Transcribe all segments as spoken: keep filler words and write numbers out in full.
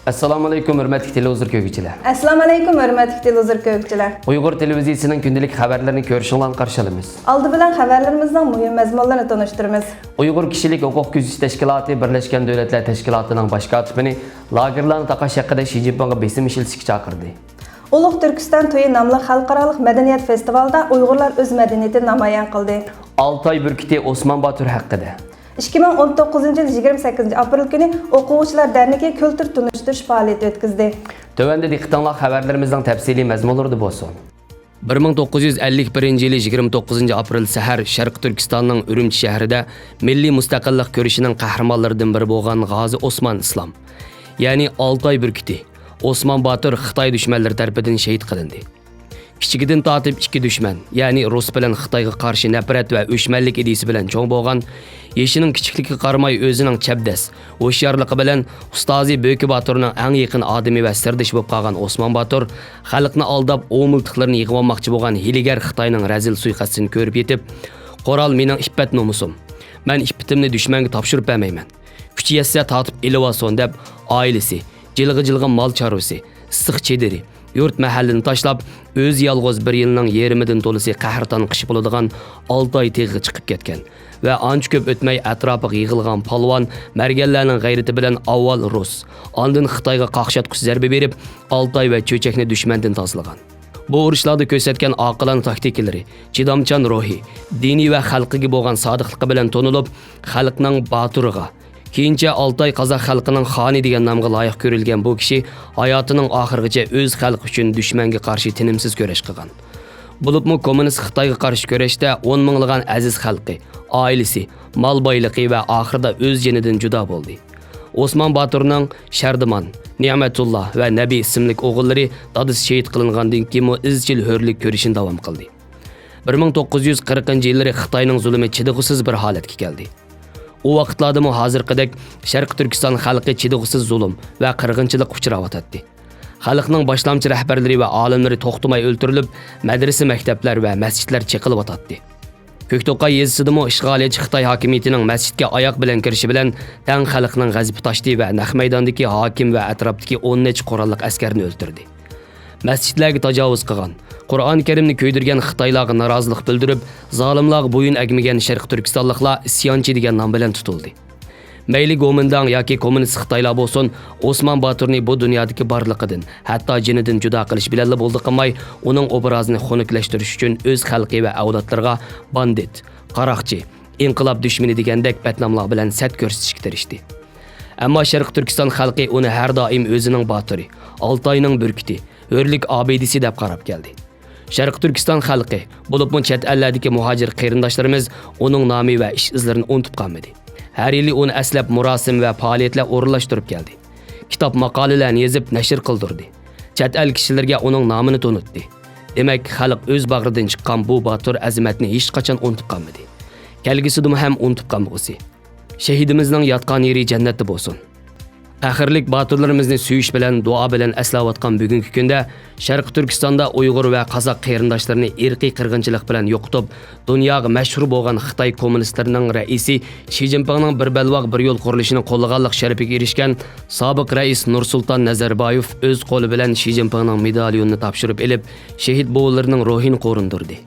ئەسسالامۇئەلەيكۇم، ھۆرمەتلىك تېلېۋىزور كۆرگۈچىلەر. ئەسسالامۇئەلەيكۇم، ھۆرمەتلىك تېلېۋىزور كۆرگۈچىلەر. ئۇيغۇر تېلېۋىزىيىسىنىڭ كۈندىلىك خەۋەرلىرىنى كۆرۈشۈڭلارنى قارشى ئالىمىز. ئالدى بىلەن خەۋەرلىرىمىزنىڭ مۇھىم مەزمۇنلىرىنى تونۇشتۇرىمىز. ئۇيغۇر كىشىلىك ھوقۇق كۆزىتىش تەشكىلاتى بىرلەشكەن دۆلەتلەر تەشكىلاتىنىڭ باش كاتىپىنى لاگېرلارنى تاقاش ھەققىدە شى جىنپىڭغا بېسىم ئىشلىتىشكە چاقىردى. ئۇلۇغ تۈركىستان تويى ناملىق خەلقئارالىق مەدەنىيەت فېستىۋالىدا ئۇيغۇرلار ئۆز مەدەنىيىتىنى نامايان قىلدى. ئالتاي بۈركۈتى ئوسمان باتۇر ھەققىدە. ئىككى مىڭ ئون توققۇزىنچى يىل يىگىرمە سەككىزىنچى ئاپرېل كۈنى ئوقۇغۇچىلار دەرنىكى كۈلتۈر تونۇشتۇرۇش پائالىيىتى ئۆتكۈزدى. تۆۋەندە دىققىتىڭلار خەۋەرلىرىمىزنىڭ تەپسىلىي مەزمۇنلىرىدا بولسۇن. بىر مىڭ توققۇز يۈز ئەللىك بىرىنچى يىلى يىگىرمە توققۇزىنچى ئاپرېل سەھەر شەرقىي تۈركىستاننىڭ ئۈرۈمچى شەھىرىدە مىللىي مۇستەقىللىق كۈرىشىنىڭ قەھرىمانلىرىدىن بىرى بولغان غازى ئوسمان ئىسلام، يەنى ئالتاي بۈركۈتى، ئوسمان باتۇر خىتاي دۈشمەنلىرى تەرىپىدىن شېھىت قىلىندى. كىچىكىدىن تارتىپ ئىككى دۈشمەن، يەنى رۇس بىلەن خىتايغا قارشى نەپرەت ۋە ئۆچمەنلىك ئىدىيىسى بىلەن چوڭ بولغان، يېشىنىڭ كىچىكلىكىگە قارىماي ئۆزىنىڭ چەبدەس، ھوشيارلىقى بىلەن ئۇستازى بۆكە باتۇرنىڭ ئەڭ يېقىن ئادىمى ۋە سىردىشى بولۇپ قالغان ئوسمان باتۇر خەلقنى ئالداپ، ئوۋ مىلتىقلىرىنى يىغىۋالماقچى بولغان ھىيلىگەر خىتاينىڭ رەزىل سۇيىقەستىنى كۆرۈپ يېتىپ، «قورال مېنىڭ ئىپپەت نومۇسۇم. مەن ئىپپىتىمنى دۈشمەنگە تاپشۇرۇپ بەرمەيمەن. كۈچى يەتسە تارتىپ ئېلىۋالسۇن» دەپ، ئائىلىسى، جىلغا-جىلغا مال چارۋىسى، ئىسسىق چېدىرى، يۇرت مەھەللىنى تاشلاپ، ئۆزى يالغۇز بىر يىلنىڭ يېرىمىدىن تولىسى قەھرىتان قىشى بولىدىغان ئالتاي تېغىغا چىقىپ كەتكەن ۋە ئانچە كۆپ ئۆتمەي ئەتراپىغا يىغىلغان پالۋان، مەرگەنلەرنىڭ غەيرىتى بىلەن ئاۋۋال رۇس، ئاندىن خىتايغا قاقشاتقۇچ زەربە بېرىپ، ئالتاي ۋە چۆچەكنى دۈشمەندىن تازىلىغان. بۇ ئۇرۇشلاردا كۆرسەتكەن ئاقىلانە تاكتىكىلىرى، چىدامچان روھى، دىنى ۋە خەلقىگە بولغان سادىقلىقى بىلەن تونۇلۇپ، خەلقنىڭ باتۇرىغا، كېيىنچە ئالتاي قازاق خەلقىنىڭ خانى دېگەن نامغا لايىق كۆرۈلگەن بۇ كىشى ھاياتىنىڭ ئاخىرىغىچە ئۆز خەلقى ئۈچۈن دۈشمەنگە قارشى تىنىمسىز كۈرەش قىلغان. بولۇپمۇ كوممۇنىست خىتايغا قارشى كۈرەشتە ئون مىڭلىغان ئەزىز خەلقى، ئائىلىسى، مال بايلىقى ۋە ئاخىرىدا ئۆز جېنىدىن جۇدا بولدى. ئوسمان باتۇرنىڭ شەردىمان، نېمەتۇللا ۋە نەبى ئىسىملىك ئوغۇللىرى دادىسى شېھىت قىلىنغاندىن كېيىنمۇ ئىزچىل ھۆرلۈك كۈرىشىنى داۋام قىلدى. بىر مىڭ توققۇز يۈز قىرىقىنچى يىللىرى خىتاينىڭ زۇلۇمى چىدىغۇسىز بىر ھالەتكە كەلدى. ئۇ ۋاقىتلاردىمۇ ھازىرقىدەك شەرقىي تۈركىستان خەلقى چىدىغۇسىز زۇلۇم ۋە قىرغىنچىلىققا ئۇچراۋاتاتتى. خەلقنىڭ باشلامچى رەھبەرلىرى ۋە ئالىملىرى توختىماي ئۆلتۈرۈلۈپ، مەدرىسە، مەكتەپلەر ۋە مەسچىتلەر چېقىلىۋاتاتتى. كۆكتوقاي يېزىسىدىمۇ ئىشغالىيەتچى خىتاي ھاكىمىيىتىنىڭ مەسچىتكە ئاياغ بىلەن كىرىشى بىلەن تەڭ خەلقنىڭ غەزىپى تاشتى ۋە نەق مەيداندىكى ھاكىم ۋە ئەتراپتىكى ئون نەچچە قوراللىق ئەسكەرنى ئۆلتۈردى. مەسچىتلەرگە تاجاۋۇز قىلغان، قۇرئان كەرىمنى كۆيدۈرگەن خىتايلارغا نارازىلىق بىلدۈرۈپ، زالىملارغا بويۇن ئەگمىگەن شەرقىي تۈركىستانلىقلار ئىسيانچى دېگەن نام بىلەن تۇتۇلدى. مەيلى گومىنداڭ ياكى كوممۇنىست خىتايلار بولسۇن، ئوسمان باتۇرنى بۇ دۇنيادىكى بارلىقىدىن، ھەتتا جېنىدىن جۇدا قىلىش بىلەنلا بولدى قىلماي، ئۇنىڭ ئوبرازىنى خۇنۈكلەشتۈرۈش ئۈچۈن ئۆز خەلقى ۋە ئەۋلادلىرىغا باندىت، قاراقچى، ئىنقىلاب دۈشمىنى دېگەندەك بەتناملار بىلەن سەت كۆرسىتىشكە تىرىشتى. ئەمما شەرقىي تۈركىستان خەلقى ئۇنى ھەر دائىم ئۆزىنىڭ باتۇرى، ئالتاينىڭ بۈركۈتى، ھۆرلۈك ئابىدىسى دەپ قاراپ كەلدى. شەرقىي تۈركىستان خەلقى، بولۇپمۇ چەت ئەللەردىكى مۇھاجىر قېرىنداشلىرىمىز ئۇنىڭ نامى ۋە ئىش ئىزلىرىنى ئۇنتۇپ قالمىدى. ھەر يىلى ئۇنى ئەسلەپ مۇراسىم ۋە پائالىيەتلەر ئورۇنلاشتۇرۇپ كەلدى. كىتاب، ماقالىلەرنى يېزىپ نەشر قىلدۇردى. چەت ئەل كىشىلىرىگە ئۇنىڭ نامىنى تونۇتتى. دېمەك، خەلق ئۆز باغرىدىن چىققان بۇ باتۇر ئەزىمەتنى ھېچقاچان ئۇنتۇپ قالمىدى. كەلگۈسىدىمۇ ھەم ئۇنتۇپ قالمىغۇسى. شېھىدىمىزنىڭ ياتقان يېرى جەننەتتە بولسۇن. پەخىرلىك باتۇرلىرىمىزنى سۆيۈش بىلەن، دۇئا بىلەن ئەسلەۋاتقان بۈگۈنكى كۈندە، شەرقىي تۈركىستاندا ئۇيغۇر ۋە قازاق قېرىنداشلىرىنى ئىرقىي قىرغىنچىلىق بىلەن يوقىتىپ، دۇنياغا مەشھۇر بولغان خىتاي كوممۇنىستلىرىنىڭ رەئىسى شى جىنپىڭنىڭ بىر بەلباغ، بىر يول قۇرۇلۇشىنى قوللىغانلىق شەرىپىگە ئېرىشكەن سابىق رەئىس نۇرسۇلتان نەزەربايېۋ ئۆز قولى بىلەن شى جىنپىڭنىڭ مېداليونىنى تاپشۇرۇپ ئېلىپ، شېھىت بوۋىلىرىنىڭ روھىنى قورۇندۇردى.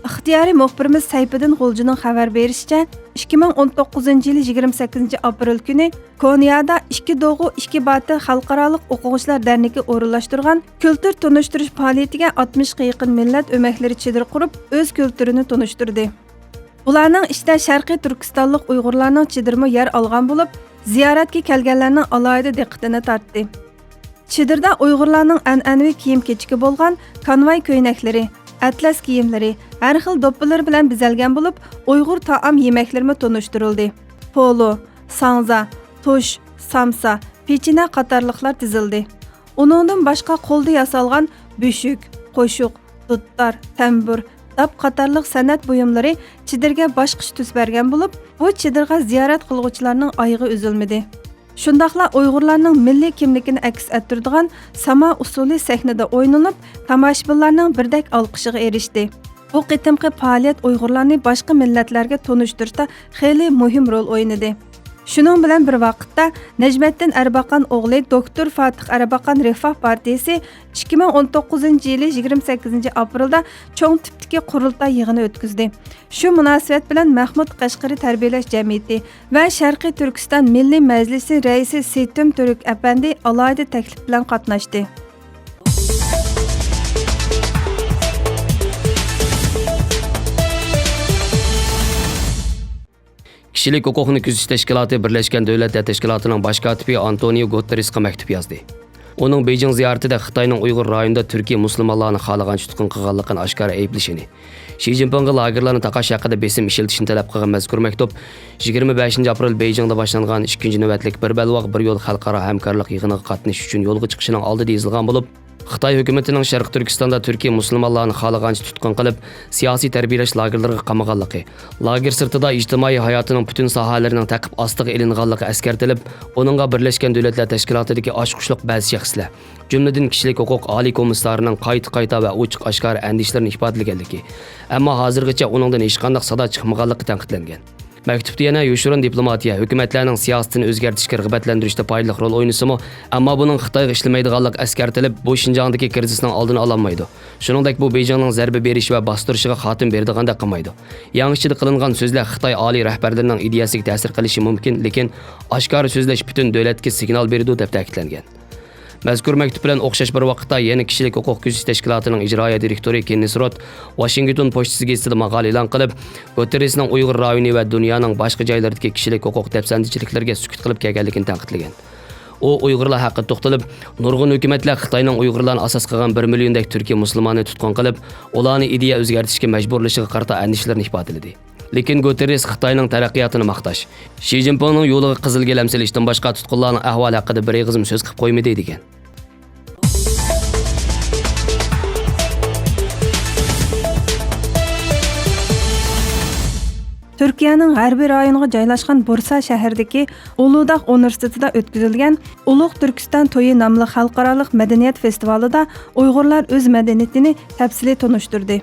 ئىختىيارىي مۇخبىرىمىز سەيپىدىن غۇلجىنىڭ خەۋەر بېرىشىچە، ئىككى مىڭ ئون توققۇزىنچى يىلى يىگىرمە سەككىزىنچى ئاپرېل كۈنى كونيادا ئىككى دوغۇ، ئىككى باتۇر خەلقئارالىق ئوقۇغۇچىلار دەرنىكى ئورۇنلاشتۇرغان كۈلتۈر تونۇشتۇرۇش پائالىيىتىگە ئاتمىشقا يېقىن مىللەت ئۆمەكلىرى چېدىر قۇرۇپ، ئۆز كۈلتۈرىنى تونۇشتۇردى. بۇلارنىڭ ئىچىدە شەرقىي تۈركىستانلىق ئۇيغۇرلارنىڭ چېدىرىمۇ يەر ئالغان بولۇپ، زىيارەتكە كەلگەنلەرنىڭ ئالاھىدە دىققىتىنى تارتتى. چېدىردا ئۇيغۇرلارنىڭ ئەنئەنىۋى كىيىم-كېچىكى بولغان كانۋاي كۆينەكلىرى، ئەتلەس كىيىملىرى، ھەر خىل دوپپىلىرى بىلەن بېزەلگەن بولۇپ، ئۇيغۇر تائام يېمەكلىرىمۇ تونۇشتۇرۇلدى. پولۇ، ساڭزا، تۇش، سامسا، پېچىنە قاتارلىقلار تىزىلدى. ئۇنىڭدىن باشقا قولدا ياسالغان بۆشۈك، قوشۇق، دۇتار، تەمبۇر، داپ قاتارلىق سەنئەت بۇيۇملىرى چېدىرگە باشقىچە تۈس بەرگەن بولۇپ، بۇ چېدىرغا زىيارەت قىلغۇچىلارنىڭ ئايىغى ئۈزۈلمىدى. شۇنداقلا ئۇيغۇرلارنىڭ مىللىي كىملىكىنى ئەكس ئەتتۈرىدىغان ساما ئۇسسۇلى سەھنىدە ئوينىلىپ، تاماشىبىنلارنىڭ بىردەك ئالقىشىغا ئېرىشتى. بۇ قېتىمقى پائالىيەت ئۇيغۇرلارنى باشقا مىللەتلەرگە تونۇشتۇرۇشتا خېلى مۇھىم رول ئوينىدى. شۇنىڭ بىلەن بىر ۋاقىتتا، نەجمەتتىن ئەرباقان ئوغلى دوكتور فاتىھ ئەرباقان رىفاھ پارتىيىسى ئىككى مىڭ ئون توققۇزىنچى يىلى يىگىرمە سەككىزىنچى ئاپرېلدا چوڭ تىپتىكى قۇرۇلتاي يىغىنى ئۆتكۈزدى. شۇ مۇناسىۋەت بىلەن مەھمۇد قەشقىرى تەربىيەلەش جەمئىيىتى ۋە شەرقىي تۈركىستان مىللىي مەجلىسى رەئىسى سېيتۇم تۈرك ئەپەندى ئالاھىدە تەكلىپ بىلەن قاتناشتى. كىشىلىك ھوقۇقنى كۆزىتىش تەشكىلاتى بىرلەشكەن دۆلەتلەر تەشكىلاتىنىڭ باش كاتىپى ئانتونىيو گۇتېررېسقا مەكتۇپ يازدى. ئۇنىڭ بېيجىڭ زىيارىتىدە خىتاينىڭ ئۇيغۇر رايونىدا تۈركىي مۇسۇلمانلارنى خالىغانچە تۇتقۇن قىلغانلىقىنى ئاشكارا ئەيىبلىشىنى، شى جىنپىڭغا لاگېرلارنى تاقاش ھەققىدە بېسىم ئىشلىتىشنى تەلەپ قىلغان مەزكۇر مەكتۇپ يىگىرمە بەشىنچى ئاپرېل بېيجىڭدا باشلانغان ئىككىنچى نۆۋەتلىك بىر بەلباغ، بىر يول خەلقئارا ھەمكارلىق يىغىنىغا قاتنىشىش ئۈچۈن يولغا چىقىشىنىڭ ئالدىدا يېزىلغان بولۇپ، خىتاي ھۆكۈمىتىنىڭ شەرقىي تۈركىستاندا تۈركىي مۇسۇلمانلارنى خالىغانچە تۇتقۇن قىلىپ، سىياسىي تەربىيەلەش لاگېرلىرىغا قامىغانلىقى، لاگېر سىرتىدا ئىجتىمائىي ھاياتىنىڭ پۈتۈن ساھەلىرىنىڭ تەقىب ئاستىغا ئېلىنغانلىقى ئەسكەرتىلىپ، ئۇنىڭغا بىرلەشكەن دۆلەتلەر تەشكىلاتىدىكى ئاچقۇچلۇق بەزى شەخسلەر، جۈملىدىن كىشىلىك ھوقۇق ئالىي كومىسسارىنىڭ قايتا-قايتا ۋە ئوچۇق-ئاشكارا ئەندىشىلىرىنى ئىپادىلىگەنلىكى، ئەمما ھازىرغىچە ئۇنىڭدىن ھېچقانداق سادا چىقمىغانلىقى تەنقىدلەنگەن. مەكتۇپتا يەنە يوشۇرۇن دىپلوماتىيە ھۆكۈمەتلەرنىڭ سىياسىتىنى ئۆزگەرتىشكە رىغبەتلەندۈرۈشتە پايدىلىق رول ئوينىسىمۇ، ئەمما بۇنىڭ خىتايغا ئىشلىمەيدىغانلىقى ئەسكەرتىلىپ، بۇ شىنجاڭدىكى كىرىزىسنىڭ ئالدىنى ئالالمايدۇ. شۇنىڭدەك بۇ بېيجىڭنىڭ زەربە بېرىش ۋە باستۇرۇشىغا خاتىمە بېرىدىغاندەك قىلمايدۇ. يەڭ ئىچىدە قىلىنغان سۆزلەر خىتاي ئالىي رەھبەرلىرىنىڭ ئىدىيەسىگە تەسىر قىلىشى مۇمكىن، لېكىن ئاشكارا سۆزلەش پۈتۈن دۆلەتكە سىگنال بېرىدۇ، دەپ تەكىتلەنگەن. مەزكۇر مەكتۇپ بىلەن ئوخشاش بىر ۋاقىتتا يەنە كىشىلىك ھوقۇق كۆزىتىش تەشكىلاتىنىڭ ئىجرائىيە دىرېكتورى كېننېس روت ۋاشىنگتون پوچتىسى گېزىتىدە ماقالە ئېلان قىلىپ، گۇتېررېسنىڭ ئۇيغۇر رايونى ۋە دۇنيانىڭ باشقا جايلىرىدىكى كىشىلىك ھوقۇق دەپسەندىچىلىكلىرىگە سۈكۈت قىلىپ كەلگەنلىكىنى تەنقىدلىگەن. ئۇ ئۇيغۇرلار ھەققىدە توختىلىپ، نۇرغۇن ھۆكۈمەتلەر خىتاينىڭ ئۇيغۇرلارنى ئاساس قىلغان بىر مىليوندەك تۈركىي مۇسۇلماننى تۇتقۇن قىلىپ، ئۇلارنى ئىدىيە ئۆزگەرتىشكە مەجبۇرلىشىغا قارىتا ئەندىشىلىرىنى ئىپادىلىدى. لېكىن گۇتېررېس خىتاينىڭ تەرەققىياتىنى ماختاش، شى جىنپىڭنىڭ يولىغا قىزىل گىلەم سېلىشتىن باشقا تۇتقۇنلارنىڭ ئەھۋالى ھەققىدە بىر ئېغىزمۇ سۆز قىلىپ قويمىدى، دېگەن. تۈركىيەنىڭ غەربىي رايونىغا جايلاشقان بۇرسا شەھىرىدىكى ئۇلۇداغ ئۇنىۋېرسىتېتىدا ئۆتكۈزۈلگەن ئۇلۇغ تۈركىستان تويى ناملىق خەلقئارالىق مەدەنىيەت فېستىۋالىدا ئۇيغۇرلار ئۆز مەدەنىيىتىنى تەپسىلىي تونۇشتۇردى.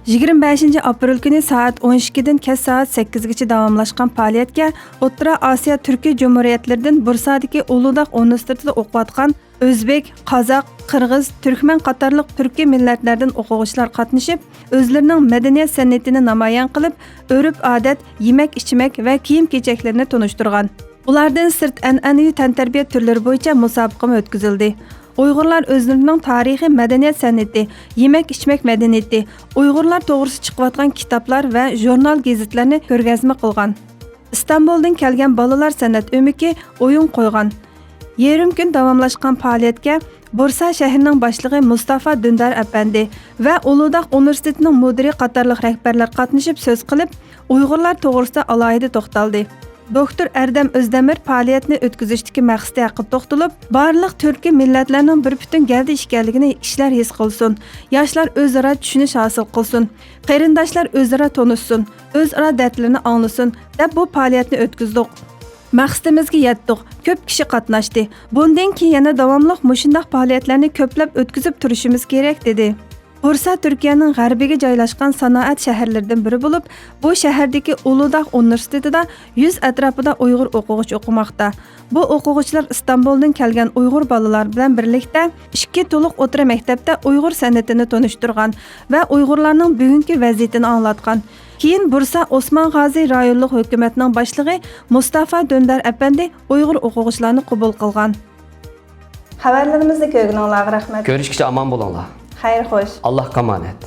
يىگىرمە بەشىنچى ئاپرېل كۈنى سائەت ئون ئىككىدىن كەچ سائەت سەككىزگىچە داۋاملاشقان پائالىيەتكە ئوتتۇرا ئاسىيا تۈركىي جۇمھۇرىيەتلىرىدىن بۇرسادىكى ئۇلۇداغ ئۇنىۋېرسىتېتىدا ئوقۇۋاتقان ئۆزبېك، قازاق، قىرغىز، تۈركمەن قاتارلىق تۈركىي مىللەتلەردىن ئوقۇغۇچىلار قاتنىشىپ، ئۆزلىرىنىڭ مەدەنىيەت سەنئىتىنى نامايان قىلىپ، ئۆرپ-ئادەت، يېمەك-ئىچمەك ۋە كىيىم-كېچەكلىرىنى تونۇشتۇرغان. بۇلاردىن سىرت ئەنئەنىۋى تەنتەربىيە تۈرلىرى بويىچە مۇسابىقىمۇ ئۆتكۈزۈلدى. ئۇيغۇرلار ئۆزلىرىنىڭ تارىخىي مەدەنىيەت سەنئىتى، يېمەك-ئىچمەك مەدەنىيىتى، ئۇيغۇرلار توغرىسىدا چىقىۋاتقان كىتابلار ۋە ژۇرنال گېزىتلەرنى كۆرگەزمە قىلغان. ئىستانبۇلدىن كەلگەن بالىلار سەنئەت ئۆمىكى ئويۇن قويغان. يېرىم كۈن داۋاملاشقان پائالىيەتكە بۇرسا شەھىرىنىڭ باشلىقى مۇستافا دۈندار ئەپەندى ۋە ئۇلۇداغ ئۇنىۋېرسىتېتىنىڭ مۇدىرى قاتارلىق رەھبەرلەر قاتنىشىپ سۆز قىلىپ، ئۇيغۇرلار توغرىسىدا ئالاھىدە توختالدى. دوكتور ئەردەم ئۆزدەمىر پائالىيەتنى ئۆتكۈزۈشتىكى مەقسىتى ھەققىدە توختىلىپ، بارلىق تۈركىي مىللەتلەرنىڭ بىر پۈتۈن گەۋدە ئىكەنلىكىنى كىشىلەر ھېس قىلسۇن، ياشلار ئۆزئارا چۈشىنىش ھاسىل قىلسۇن، قېرىنداشلار ئۆزئارا تونۇشسۇن، ئۆزئارا دەردلىرىنى ئاڭلىسۇن، دەپ بۇ پائالىيەتنى ئۆتكۈزدۇق. مەقسىتىمىزگە يەتتۇق، كۆپ كىشى قاتناشتى. بۇندىن كېيىن يەنە داۋاملىق مۇشۇنداق پائالىيەتلەرنى كۆپلەپ ئۆتكۈزۈپ تۇرۇشىمىز كېرەك، دېدى. بۇرسا تۈركىيەنىڭ غەربىگە جايلاشقان سانائەت شەھەرلىرىدىن بىرى بولۇپ، بۇ شەھەردىكى ئۇلۇداغ ئۇنىۋېرسىتېتىدا يۈز ئەتراپىدا ئۇيغۇر ئوقۇغۇچى ئوقۇماقتا. بۇ ئوقۇغۇچىلار ئىستانبۇلدىن كەلگەن ئۇيغۇر بالىلار بىلەن بىرلىكتە ئىككى تولۇق ئوتتۇرا مەكتەپتە ئۇيغۇر سەنئىتىنى تونۇشتۇرغان ۋە ئۇيغۇرلارنىڭ بۈگۈنكى ۋەزىيىتىنى ئاڭلاتقان. كېيىن بۇرسا ئوسمان غازى رايونلۇق ھۆكۈمەتنىڭ باشلىقى مۇستافا دۆندار ئەپەندى ئۇيغۇر ئوقۇغۇچىلارنى قوبۇل قىلغان. خەۋەرلىرىمىزنى كۆرگىنىڭلارغا رەھمەت. كۆرۈشكىچە ئامان بولۇڭلار. خەير خوش. ئاللاھقا ئامانەت.